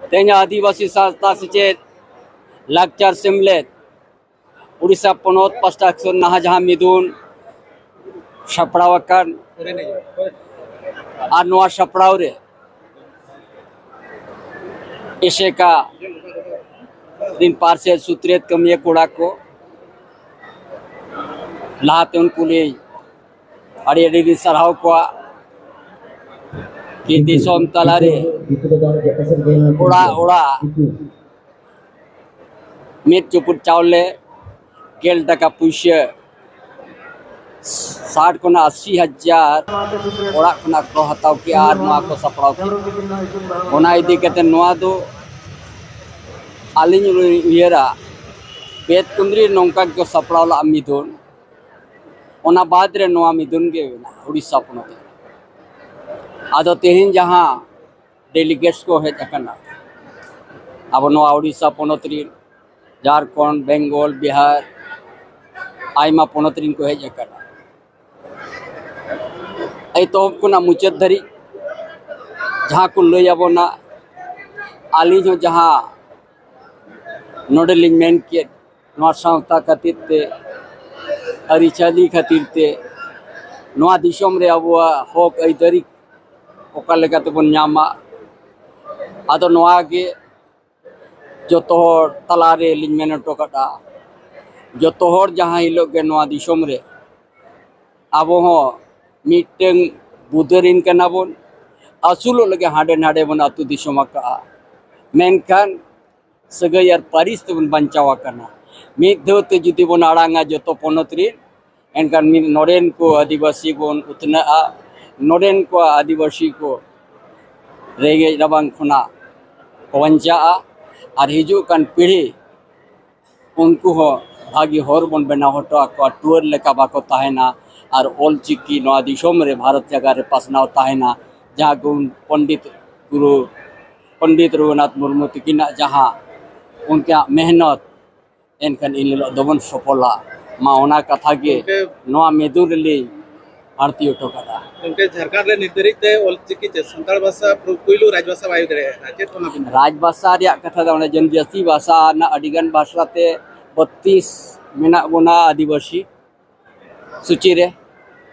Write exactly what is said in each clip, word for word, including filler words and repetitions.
ᱛᱮᱦᱮᱧ ᱟᱹᱫᱤᱵᱟᱹᱥᱤ ᱥᱟᱶᱛᱟ ᱥᱮᱪᱮᱫ ᱞᱟᱠᱪᱟᱨ ᱥᱮᱢᱞᱮᱫ ᱩᱲᱤᱥᱥᱟ ᱯᱚᱱᱚᱛ ᱯᱟᱥᱴᱟ ᱠᱷᱚᱱ ᱱᱟᱦᱟᱜ ᱡᱟᱦᱟᱸ ᱢᱤᱫᱩᱱ ᱥᱟᱯᱲᱟᱣ ᱟᱠᱟᱱ, ᱟᱨ ᱱᱚᱣᱟ ᱥᱟᱯᱲᱟᱣ ᱨᱮ ᱮᱥᱮᱠᱟ ᱨᱤᱱ ᱯᱟᱨᱥᱮᱞ ᱥᱩᱛᱨᱮᱛ ᱠᱟᱹᱢᱤᱭᱟᱹ ᱠᱚᱲᱟ ᱠᱚ, ᱞᱟᱦᱟᱛᱮ ᱩᱱᱠᱩ ᱞᱤᱧ ᱟᱹᱰᱤ ᱟᱹᱰᱤ ᱞᱤᱧ ᱥᱟᱨᱦᱟᱣ ᱠᱚᱣᱟ᱾ ᱠᱤ ᱫᱤᱥᱚᱢ ᱛᱟᱞᱟᱨᱮ ᱚᱲᱟᱜ ᱚᱲᱟᱜ ᱢᱤᱫ ᱪᱩᱯᱩᱫ ᱪᱟᱣᱞᱮ, ᱜᱮᱞ ᱴᱟᱠᱟ ᱯᱩᱭᱥᱟᱹ, ᱥᱟᱴ ᱠᱷᱚᱱᱟᱜ ᱟᱥᱤ ᱦᱟᱡᱟᱨ ᱚᱲᱟᱜ ᱠᱷᱚᱱᱟᱜ ᱠᱚ ᱦᱟᱛᱟᱣ ᱠᱮᱜᱼᱟ ᱟᱨ ᱱᱚᱣᱟ ᱠᱚ ᱥᱟᱯᱲᱟᱣ ᱠᱮᱜᱼᱟ᱾ ᱚᱱᱟ ᱤᱫᱤ ᱠᱟᱛᱮ ᱱᱚᱣᱟ ᱫᱚ ᱟᱹᱞᱤᱧ ᱩᱭᱦᱟᱹᱨᱟ, ᱵᱮᱫ ᱠᱩᱸᱫᱽᱨᱤ ᱱᱚᱝᱠᱟ ᱜᱮᱠᱚ ᱥᱟᱯᱲᱟᱣ ᱞᱟᱜᱼᱟ ᱢᱤᱫᱩᱱ, ᱚᱱᱟ ᱵᱟᱫ ᱨᱮ ᱱᱚᱣᱟ ᱢᱤᱫᱩᱱ ᱜᱮ ᱢᱮᱱᱟᱜᱼᱟ ᱩᱲᱤᱥᱥᱟ ᱯᱚᱱᱚᱛ ᱨᱮ᱾ ᱟᱫᱚ ᱛᱮᱦᱮᱧ ᱡᱟᱦᱟᱸ ᱰᱮᱞᱤᱜᱮᱴᱥ ᱠᱚ ᱦᱮᱡ ᱟᱠᱟᱱᱟ ᱟᱵᱚ ᱱᱚᱣᱟ ᱩᱲᱤᱥᱥᱟ ᱯᱚᱱᱚᱛ ᱨᱤᱱ, ᱡᱷᱟᱲᱠᱷᱚᱸᱰ, ᱵᱮᱝᱜᱚᱞ, ᱵᱤᱦᱟᱨ, ᱟᱭᱢᱟ ᱯᱚᱱᱚᱛ ᱨᱤᱱ ᱠᱚ ᱦᱮᱡ ᱟᱠᱟᱱᱟ᱾ ᱮᱛᱚᱦᱚᱵ ᱠᱷᱚᱱᱟᱜ ᱢᱩᱪᱟᱹᱫ ᱫᱷᱟᱹᱨᱤᱡ ᱡᱟᱦᱟᱸ ᱠᱚ ᱞᱟᱹᱭ ᱟᱵᱚᱱᱟ, ᱟᱹᱞᱤᱧ ᱦᱚᱸ ᱡᱟᱦᱟᱸ ᱱᱚᱰᱮ ᱞᱤᱧ ᱢᱮᱱ ᱠᱮᱫ, ᱱᱚᱣᱟ ᱥᱟᱶᱛᱟ ᱠᱷᱟᱹᱛᱤᱨ ᱛᱮ, ᱟᱹᱨᱤᱪᱟᱹᱞᱤ ᱠᱷᱟᱹᱛᱤᱨ ᱛᱮ, ᱱᱚᱣᱟ ᱫᱤᱥᱚᱢ ᱨᱮ ᱟᱵᱚᱣᱟᱜ ᱦᱚᱠ ᱟᱹᱭᱫᱟᱹᱨᱤ ᱚᱠᱟ ᱞᱮᱠᱟ ᱛᱮᱵᱚᱱ ᱧᱟᱢᱟ, ᱟᱫᱚ ᱱᱚᱣᱟ ᱜᱮ ᱡᱚᱛᱚ ᱦᱚᱲ ᱛᱟᱞᱟᱨᱮ ᱞᱤᱧ ᱢᱮᱱ ᱦᱚᱴᱚ ᱠᱟᱜᱼᱟ, ᱡᱚᱛᱚ ᱦᱚᱲ ᱡᱟᱦᱟᱸ ᱦᱤᱞᱳᱜ ᱜᱮ ᱱᱚᱣᱟ ᱫᱤᱥᱚᱢ ᱨᱮ ᱟᱵᱚ ᱦᱚᱸ ᱢᱤᱫᱴᱟᱹᱝ ᱵᱩᱫᱟᱹᱨᱤᱱ ᱠᱟᱱᱟ ᱵᱚᱱ, ᱟᱹᱥᱩᱞᱚᱜ ᱞᱟᱹᱜᱤᱫ ᱦᱟᱸᱰᱮ ᱱᱟᱰᱮ ᱵᱚᱱ ᱟᱹᱛᱩ ᱫᱤᱥᱚᱢ ᱟᱠᱟᱜᱼᱟ, ᱢᱮᱱᱠᱷᱟᱱ ᱥᱟᱹᱜᱟᱹᱭ ᱟᱨ ᱯᱟᱹᱨᱤᱥ ᱛᱮᱵᱚᱱ ᱵᱟᱧᱪᱟᱣ ᱟᱠᱟᱱᱟ᱾ ᱢᱤᱫ ᱫᱷᱟᱣ ᱛᱮ ᱡᱩᱫᱤ ᱵᱚᱱ ᱟᱲᱟᱝᱟ ᱡᱚᱛᱚ ᱯᱚᱱᱚᱛ ᱨᱮ, ᱮᱱᱠᱷᱟᱱ ᱢᱤᱫ ᱱᱚᱰᱮᱱ ᱠᱚ ᱟᱹᱫᱤᱵᱟᱹᱥᱤ ᱵᱚᱱ ᱩᱛᱱᱟᱹᱜᱼᱟ, ᱱᱚᱰᱮᱱ ᱠᱚ ᱟᱹᱫᱤᱵᱟᱹᱥᱤ ᱠᱚ ᱨᱮᱸᱜᱮᱡ ᱨᱟᱵᱟᱝ ᱠᱷᱚᱱᱟᱜ ᱠᱚ ᱵᱟᱧᱪᱟᱜᱼᱟ, ᱟᱨ ᱦᱤᱡᱩᱜ ᱠᱟᱱ ᱯᱤᱲᱦᱤ ᱩᱱᱠᱩ ᱦᱚᱸ ᱵᱷᱟᱹᱜᱤ ᱦᱚᱨ ᱵᱚᱱ ᱵᱮᱱᱟᱣ ᱦᱚᱴᱚ ᱟᱠᱚᱣᱟ, ᱴᱩᱣᱟᱹᱨ ᱞᱮᱠᱟ ᱵᱟᱠᱚ ᱛᱟᱦᱮᱱᱟ᱾ ᱟᱨ ᱚᱞ ᱪᱤᱠᱤ ᱱᱚᱣᱟ ᱫᱤᱥᱚᱢ ᱨᱮ, ᱵᱷᱟᱨᱚᱛ ᱡᱟᱭᱜᱟ ᱨᱮ ᱯᱟᱥᱱᱟᱣ ᱛᱟᱦᱮᱱᱟ, ᱡᱟᱦᱟᱸ ᱜᱩᱱ ᱯᱚᱱᱰᱤᱛ ᱜᱩᱨᱩ ᱯᱚᱱᱰᱤᱛ ᱨᱚᱜᱷᱩᱱᱟᱛᱷ ᱢᱩᱨᱢᱩ ᱛᱤᱠᱤᱱᱟᱜ ᱡᱟᱦᱟᱸ ᱩᱱᱠᱤᱱᱟᱜ ᱢᱮᱦᱱᱚᱛ, ᱮᱱᱠᱷᱟᱱ ᱤᱱ ᱦᱤᱞᱳᱜ ᱫᱚᱵᱚᱱ ᱥᱚᱯᱷᱚᱞᱟ᱾ ᱢᱟ ᱚᱱᱟ ᱠᱟᱛᱷᱟ ᱜᱮ ᱜᱚᱢᱠᱮ, ᱱᱚᱣᱟ ᱢᱤᱫᱩᱱ ᱨᱮᱞᱤᱧ ᱟᱬᱛᱤ ᱦᱚᱴᱚ ᱠᱟᱫᱟ᱾ ᱜᱚᱢᱠᱮ, ᱡᱷᱟᱲᱠᱷᱚᱸᱰ ᱨᱮ ᱱᱤᱛ ᱫᱷᱟᱹᱨᱤᱡ ᱛᱮ ᱚᱞᱪᱤᱠᱤ ᱪᱮ ᱥᱟᱱᱛᱟᱲ ᱵᱷᱟᱥᱟ ᱯᱩ- ᱯᱩᱭᱞᱩ ᱨᱟᱡᱽᱵᱷᱟᱥᱟ ᱵᱟᱭ ᱦᱩᱭ ᱫᱟᱲᱮᱭᱟᱜ ᱠᱟᱱᱟ, ᱪᱮᱫ ᱚᱱᱟ ᱵᱤᱱ ᱨᱟᱡᱽᱵᱷᱟᱥᱟ ᱨᱮᱭᱟᱜ ᱠᱟᱛᱷᱟ ᱫᱚ ᱚᱱᱮ ᱡᱚᱱᱡᱟᱹᱛᱤ ᱵᱷᱟᱥᱟ ᱨᱮᱱᱟᱜ ᱟᱹᱰᱤᱜᱟᱱ ᱵᱷᱟᱥᱟ ᱛᱮ ᱵᱚᱛᱛᱤᱥ ᱢᱮᱱᱟᱜ ᱵᱚᱱᱟ ᱟᱹᱫᱤᱵᱟᱹᱥᱤ ᱥᱩᱪᱤ ᱨᱮ᱾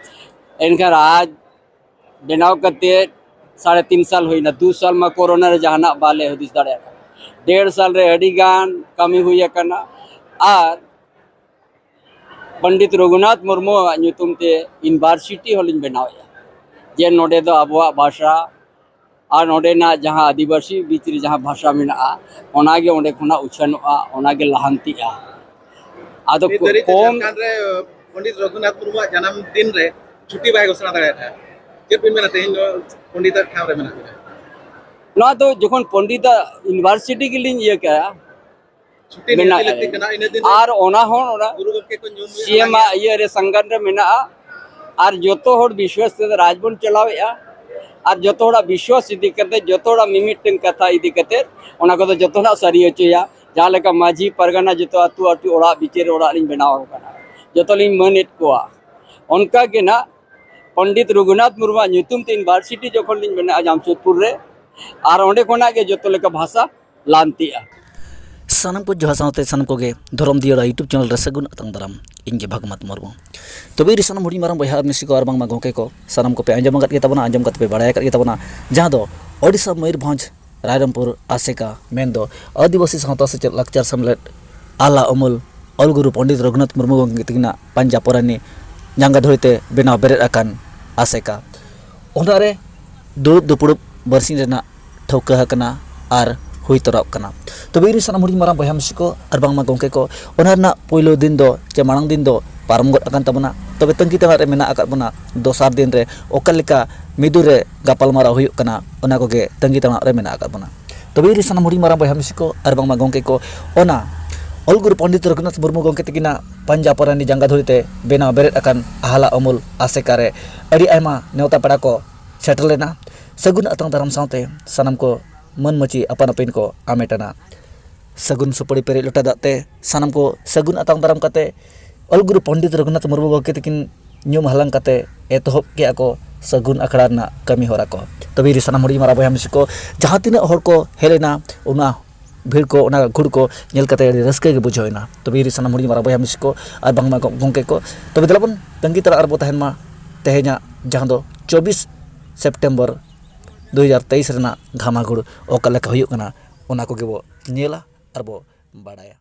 ᱮᱱᱠᱷᱟᱱ ᱨᱟᱡᱽ ᱵᱮᱱᱟᱣ ᱠᱟᱛᱮ ᱥᱟᱲᱮ ᱛᱤᱱ ᱥᱟᱞ ᱦᱩᱭᱱᱟ, ᱫᱩ ᱥᱟᱞ ᱢᱟ ᱠᱳᱨᱳᱱᱟ ᱨᱮ ᱡᱟᱦᱟᱱᱟᱜ ᱵᱟᱞᱮ ᱦᱩᱫᱤᱥ ᱫᱟᱲᱮᱭᱟᱜ ᱠᱟᱱᱟ᱾ ᱰᱮᱲ ᱥᱟᱞ ᱨᱮ ᱟᱹᱰᱤ ᱜᱟᱱ ᱠᱟᱹᱢᱤ ᱦᱩᱭ ᱟᱠᱟᱱᱟ᱾ ᱟᱨ ᱯᱚᱱᱰᱤᱛ ᱨᱚᱜᱷᱩᱱᱟᱛᱷ ᱢᱩᱨᱢᱩᱣᱟᱜ ᱧᱩᱛᱩᱢ ᱛᱮ ᱤᱭᱩᱱᱤᱵᱷᱟᱨᱥᱤᱴᱤ ᱦᱚᱸᱞᱤᱧ ᱵᱮᱱᱟᱣᱮᱫᱼᱟ, ᱡᱮ ᱱᱚᱰᱮ ᱫᱚ ᱟᱵᱚᱣᱟᱜ ᱵᱷᱟᱥᱟ ᱟᱨ ᱱᱚᱰᱮᱱᱟᱜ ᱡᱟᱦᱟᱸ ᱟᱹᱫᱤᱵᱟᱹᱥᱤ ᱵᱤᱪ ᱨᱮ ᱡᱟᱦᱟᱸ ᱵᱷᱟᱥᱟ ᱢᱮᱱᱟᱜᱼᱟ, ᱚᱱᱟᱜᱮ ᱚᱸᱰᱮ ᱠᱷᱚᱱᱟᱜ ᱩᱪᱷᱟᱹᱱᱚᱜᱼᱟ, ᱚᱱᱟᱜᱮ ᱞᱟᱦᱟᱱᱛᱤᱜᱼᱟ᱾ ᱟᱫᱚ ᱱᱤᱛ ᱫᱷᱟᱹᱨᱤᱡ ᱛᱮ ᱠᱚᱢ ᱡᱷᱟᱲᱠᱷᱚᱸᱰ ᱨᱮ ᱯᱚᱱᱰᱤᱛ ᱨᱚᱜᱷᱩᱱᱟᱛᱷ ᱢᱩᱨᱢᱩᱣᱟᱜ ᱡᱟᱱᱟᱢ ᱫᱤᱱ ᱨᱮ ᱪᱷᱩᱴᱤ ᱵᱟᱭ ᱜᱷᱳᱥᱚᱱᱟ ᱫᱟᱲᱮᱭᱟᱫᱟ᱾ ᱪᱮᱫ ᱵᱤᱱ ᱢᱮᱱᱟ, ᱛᱮᱦᱮᱧ ᱫᱚ ᱯᱚᱱᱰᱤᱛᱟᱜ ᱴᱷᱟᱶ ᱨᱮ ᱢᱮᱱᱟᱜ ᱵᱤᱱᱟ? ᱱᱚᱣᱟ ᱫᱚ ᱡᱚᱠᱷᱚᱱ ᱯᱚᱱᱰᱤᱛᱟᱜ ᱤᱭᱩᱱᱤᱵᱷᱟᱨᱥᱤᱴᱤ ᱜᱮᱞᱤᱧ ᱤᱭᱟᱹ ᱠᱮᱜᱼᱟ, ᱪᱷᱩᱴᱤ ᱱᱤᱦᱟᱹᱛᱤ ᱢᱮᱱᱟᱜᱼᱟ᱾ ᱞᱟᱹᱠᱛᱤ ᱠᱟᱱᱟ, ᱤᱱᱟᱹ ᱫᱤᱱ ᱨᱮ ᱟᱨ ᱚᱱᱟ ᱦᱚᱸ ᱚᱱᱟ ᱜᱩᱨᱩ ᱜᱚᱢᱠᱮ ᱠᱚ ᱧᱩᱢ ᱦᱩᱭᱩᱜ ᱥᱤ ᱮᱢ ᱟᱜ ᱤᱭᱟᱹ ᱨᱮ ᱥᱚᱝᱜᱟᱱ ᱨᱮ ᱢᱮᱱᱟᱜᱼᱟ᱾ ᱟᱨ ᱡᱚᱛᱚ ᱦᱚᱲ ᱵᱤᱥᱣᱟᱥ ᱛᱮ ᱨᱟᱡᱽ ᱵᱚᱱ ᱪᱟᱞᱟᱣᱮᱫᱼᱟ᱾ ᱟᱨ ᱡᱚᱛᱚ ᱦᱚᱲᱟᱜ ᱵᱤᱥᱣᱟᱥ ᱤᱫᱤ ᱠᱟᱛᱮ, ᱡᱚᱛᱚ ᱦᱚᱲᱟᱜ ᱢᱤᱢᱤᱫᱴᱟᱝ ᱠᱟᱛᱷᱟ ᱤᱫᱤ ᱠᱟᱛᱮ, ᱚᱱᱟ ᱠᱚᱫᱚ ᱡᱚᱛᱚᱱᱟᱜ ᱥᱟᱹᱨᱤ ᱦᱚᱪᱚᱭᱟ᱾ ᱡᱟᱦᱟᱸ ᱞᱮᱠᱟ ᱢᱟᱹᱡᱷᱤ ᱯᱟᱨᱜᱟᱱᱟ ᱡᱚᱛᱚ ᱟᱹᱛᱩ ᱟᱹᱛᱩ ᱚᱲᱟᱜ ᱵᱤᱪᱟᱹᱨ ᱚᱲᱟᱜ ᱞᱤᱧ ᱵᱮᱱᱟᱣ ᱟᱠᱟᱱᱟ, ᱡᱚᱛᱚ ᱞᱤᱧ ᱢᱟᱹᱱᱮᱫ ᱠᱚᱣᱟ᱾ ᱚᱱᱠᱟ ᱜᱮ ᱱᱟᱜ ᱯᱚᱱᱰᱤᱛ ᱨᱚᱜᱷᱩᱱᱟᱛᱷ ᱢᱩᱨᱢᱩᱣᱟᱜ ᱧᱩᱛᱩᱢ ᱛᱮ ᱤᱭᱩᱱᱤᱵᱷᱟᱨᱥᱤᱴᱤ ᱡᱚᱠᱷᱚᱱ ᱞᱤᱧ ᱵᱮᱱᱟᱜᱼᱟ ᱡᱟᱢᱥᱮᱫᱽᱯᱩᱨ ᱨᱮ, ᱟᱨ ᱚᱸᱰᱮ ᱠᱷᱚᱱᱟᱜ ᱜᱮ ᱡᱚᱛᱚ ᱞᱮᱠᱟ ᱵᱷᱟᱥᱟ ᱞᱟᱦᱟᱱᱛᱤᱜᱼᱟ᱾ ᱥᱟᱱᱟᱢ ᱠᱚ ᱡᱚᱦᱟᱨ ᱥᱟᱶᱛᱮ ᱥᱟᱱᱟᱢ ᱠᱚᱜᱮ ᱫᱷᱚᱨᱚᱢ ᱫᱤᱭᱟᱹᱲᱟ YouTube ᱪᱮᱱᱮᱞ ᱨᱮ ᱥᱟᱹᱜᱩᱱ ᱟᱛᱟᱝ ᱫᱟᱨᱟᱢ᱾ ᱤᱧ ᱜᱮ ᱵᱷᱟᱜᱽᱢᱟᱛ ᱢᱩᱨᱢᱩ᱾ ᱛᱚᱵᱮ ᱤᱧ ᱥᱟᱱᱟᱢ ᱦᱩᱰᱤᱧ ᱢᱟᱨᱟᱝ ᱵᱚᱭᱦᱟ ᱟᱨ ᱢᱤᱥᱤ ᱠᱚ ᱟᱨ ᱵᱟᱝᱢᱟ ᱜᱚᱢᱠᱮ ᱠᱚ, ᱥᱟᱱᱟᱢ ᱠᱚᱯᱮ ᱟᱸᱡᱚᱢ ᱟᱠᱟᱫ ᱜᱮ ᱛᱟᱵᱚᱱᱟ, ᱟᱸᱡᱚᱢ ᱠᱟᱛᱮ ᱯᱮ ᱵᱟᱲᱟᱭ ᱟᱠᱟᱫ ᱜᱮ ᱛᱟᱵᱚᱱᱟ, ᱡᱟᱦᱟᱸ ᱫᱚ ᱳᱰᱤᱥᱟ ᱢᱚᱭᱩᱨᱵᱷᱚᱸᱡᱽ ᱨᱟᱭᱨᱚᱝᱯᱩᱨ ᱟᱥᱮᱠᱟ ᱢᱮᱱᱫᱚ ᱟᱹᱫᱤᱵᱟᱹᱥᱤ ᱥᱟᱶᱛᱟ ᱥᱮᱪᱮᱫ ᱞᱟᱠᱪᱟᱨ ᱥᱮᱢᱞᱮᱫ ᱟᱞᱟ ᱩᱢᱩᱞ ᱚᱞ ᱜᱩᱨᱩ ᱯᱚᱱᱰᱤᱛ ᱨᱚᱜᱷᱩᱱᱟᱛᱷ ᱢᱩᱨᱢᱩ ᱜᱚᱢᱠᱮ ᱛᱟᱹᱠᱤᱱᱟᱜ ᱯᱟᱸᱡᱟ ᱯᱚᱨᱟᱱᱤ ᱡᱟᱸᱜᱟ ᱫᱷᱩᱲᱤ ᱛᱮ ᱵᱮᱱᱟᱣ ᱵᱮᱨᱮᱫ ᱟᱠᱟᱱ ᱟᱥᱮᱠᱟ᱾ ᱚᱱᱟ ᱨᱮ ᱫᱩᱲᱩᱵ ᱫᱩᱯᱲᱩᱵ ᱵᱟᱨᱥᱤᱧ ᱨᱮᱱᱟᱜ ᱴᱷᱟᱹᱣᱠᱟᱹ ᱟᱠᱟᱱᱟ ᱟᱨ ᱦᱩᱭ ᱛᱚᱨᱟᱜ ᱠᱟᱱᱟ᱾ ᱛᱚᱵᱮ ᱤᱧ ᱥᱟᱱᱟᱢ ᱦᱩᱰᱤᱧ ᱢᱟᱨᱟᱝ ᱵᱚᱭᱦᱟ ᱢᱤᱥᱤ ᱠᱚ ᱟᱨ ᱵᱟᱝᱢᱟ ᱜᱚᱢᱠᱮ ᱠᱚ, ᱚᱱᱟ ᱨᱮᱱᱟᱜ ᱯᱳᱭᱞᱳ ᱫᱤᱱ ᱫᱚ ᱪᱮ ᱢᱟᱲᱟᱝ ᱫᱤᱱ ᱫᱚ ᱯᱟᱨᱚᱢ ᱜᱚᱫ ᱟᱠᱟᱱ ᱛᱟᱵᱚᱱᱟ᱾ ᱛᱚᱵᱮ ᱛᱟᱺᱜᱤ ᱛᱟᱲᱟᱜ ᱨᱮ ᱢᱮᱱᱟᱜ ᱟᱠᱟᱫ ᱵᱚᱱᱟ ᱫᱚᱥᱟᱨ ᱫᱤᱱ ᱨᱮ ᱚᱠᱟ ᱞᱮᱠᱟ ᱢᱤᱫᱩᱨ ᱨᱮ ᱜᱟᱯᱟᱞᱢᱟᱨᱟᱣ ᱦᱩᱭᱩᱜ ᱠᱟᱱᱟ, ᱚᱱᱟ ᱠᱚᱜᱮ ᱛᱟᱺᱜᱤ ᱛᱟᱲᱟᱜ ᱨᱮ ᱢᱮᱱᱟᱜ ᱟᱠᱟᱫ ᱵᱚᱱᱟ᱾ ᱛᱚᱵᱮ ᱤᱧ ᱥᱟᱱᱟᱢ ᱦᱩᱰᱤᱧ ᱢᱟᱨᱟᱝ ᱵᱚᱭᱦᱟ ᱢᱤᱥᱤ ᱠᱚ ᱟᱨ ᱵᱟᱝᱢᱟ ᱜᱚᱢᱠᱮ ᱠᱚ, ᱚᱱᱟ ᱚᱞ ᱜᱩᱨᱩ ᱯᱚᱱᱰᱤᱛ ᱨᱚᱜᱷᱩᱱᱟᱛᱷ ᱢᱩᱨᱢᱩ ᱜᱚᱢᱠᱮ ᱛᱟᱹᱠᱤᱱᱟᱜ ᱯᱟᱸᱡᱟ ᱯᱚᱨᱟᱱᱤ ᱡᱟᱸᱜᱟ ᱫᱷᱩᱲᱤ ᱛᱮ ᱵᱮᱱᱟᱣ ᱵᱮᱨᱮᱫ ᱟᱠᱟᱱ ᱟᱦᱟᱞᱟ ᱩᱢᱩᱞ ᱟᱥᱮᱠᱟ ᱨᱮ ᱟᱹᱰᱤ ᱟᱭᱢᱟ ᱱᱮᱣᱛᱟ ᱯᱮᱲᱟ ᱠᱚ ᱥᱮᱴᱮᱨ ᱞᱮᱱᱟ᱾ ᱥᱟᱹᱜᱩᱱ ᱟᱛᱟᱝ ᱫᱟᱨᱟᱢ ᱥᱟᱶᱛᱮ ᱥᱟᱱᱟᱢ ᱠᱚ ᱢᱟᱹᱱ ᱢᱟᱹᱪᱤ ᱟᱯᱟᱱ ᱟᱹᱯᱤᱱ ᱠᱚ ᱟᱢᱮᱴ ᱟᱱᱟ᱾ ᱥᱟᱹᱜᱩᱱ ᱥᱩᱯᱟᱹᱲᱤ ᱯᱮᱨᱮᱡ ᱞᱚᱴᱟ ᱫᱟᱜ ᱛᱮ ᱥᱟᱱᱟᱢ ᱠᱚ ᱥᱟᱹᱜᱩᱱ ᱟᱛᱟᱝ ᱫᱟᱨᱟᱢ ᱠᱟᱛᱮ ᱚᱞ ᱜᱩᱨᱩ ᱯᱚᱱᱰᱤᱛ ᱨᱚᱜᱷᱩᱱᱟᱛᱷ ᱢᱩᱨᱢᱩ ᱜᱚᱢᱠᱮ ᱛᱟᱹᱠᱤᱱ ᱧᱩᱢ ᱦᱟᱞᱟᱝ ᱠᱟᱛᱮ ᱮᱛᱚᱦᱚᱵ ᱠᱮᱜᱼᱟ ᱠᱚ ᱥᱟᱹᱜᱩᱱ ᱟᱠᱷᱲᱟ ᱨᱮᱱᱟᱜ ᱠᱟᱹᱢᱤ ᱦᱚᱨᱟ ᱠᱚ᱾ ᱛᱚᱵᱮ ᱨᱮ ᱥᱟᱱᱟᱢ ᱦᱩᱰᱤᱧ ᱢᱟᱨᱟᱝ ᱵᱚᱭᱦᱟ ᱢᱤᱥᱤ ᱠᱚ, ᱡᱟᱦᱟᱸ ᱛᱤᱱᱟᱹᱜ ᱦᱚᱲ ᱠᱚ ᱦᱮᱡ ᱞᱮᱱᱟ, ᱚᱱᱟ ᱵᱷᱤᱲ ᱠᱚ, ᱚᱱᱟ ᱜᱷᱩᱲ ᱠᱚ ᱧᱮᱞ ᱠᱟᱛᱮ ᱟᱹᱰᱤ ᱨᱟᱹᱥᱠᱟᱹ ᱜᱮ ᱵᱩᱡᱷᱟᱹᱣ ᱮᱱᱟ᱾ ᱛᱚᱵᱮ ᱨᱮ ᱥᱟᱱᱟᱢ ᱦᱩᱰᱤᱧ ᱢᱟᱨᱟᱝ ᱵᱚᱭᱦᱟ ᱢᱤᱥᱤ ᱠᱚ ᱟᱨ ᱵᱟᱝᱢᱟ ᱜᱚ-, ᱜᱚᱢᱠᱮ ᱠᱚ, ᱛᱚᱵᱮ ᱫᱮᱞᱟ ᱵᱚᱱ ᱛᱟᱺᱜᱤ ᱛᱟᱲᱟᱜ ᱨᱮᱵᱚ ᱛᱟᱦᱮᱱ ᱢᱟ ᱛᱮᱦᱮᱧᱟᱜ, ᱡᱟᱦᱟᱸ ᱫᱚ ᱪᱚᱵᱵᱤᱥ ᱥᱮᱯᱴᱮᱢᱵᱚᱨ ᱫᱩ ᱦᱟᱡᱟᱨ ᱛᱮᱭᱤᱥ ᱨᱮᱱᱟᱜ ᱜᱷᱟᱢᱟᱜᱷᱩᱲ ᱚᱠᱟ ᱞᱮᱠᱟ ᱦᱩᱭᱩᱜ ᱠᱟᱱᱟ, ᱚᱱᱟ ᱠᱚᱜᱮ ᱵᱚ ᱧᱮᱞᱟ ᱟᱨ ᱵᱚ ᱵᱟᱲᱟᱭᱟ᱾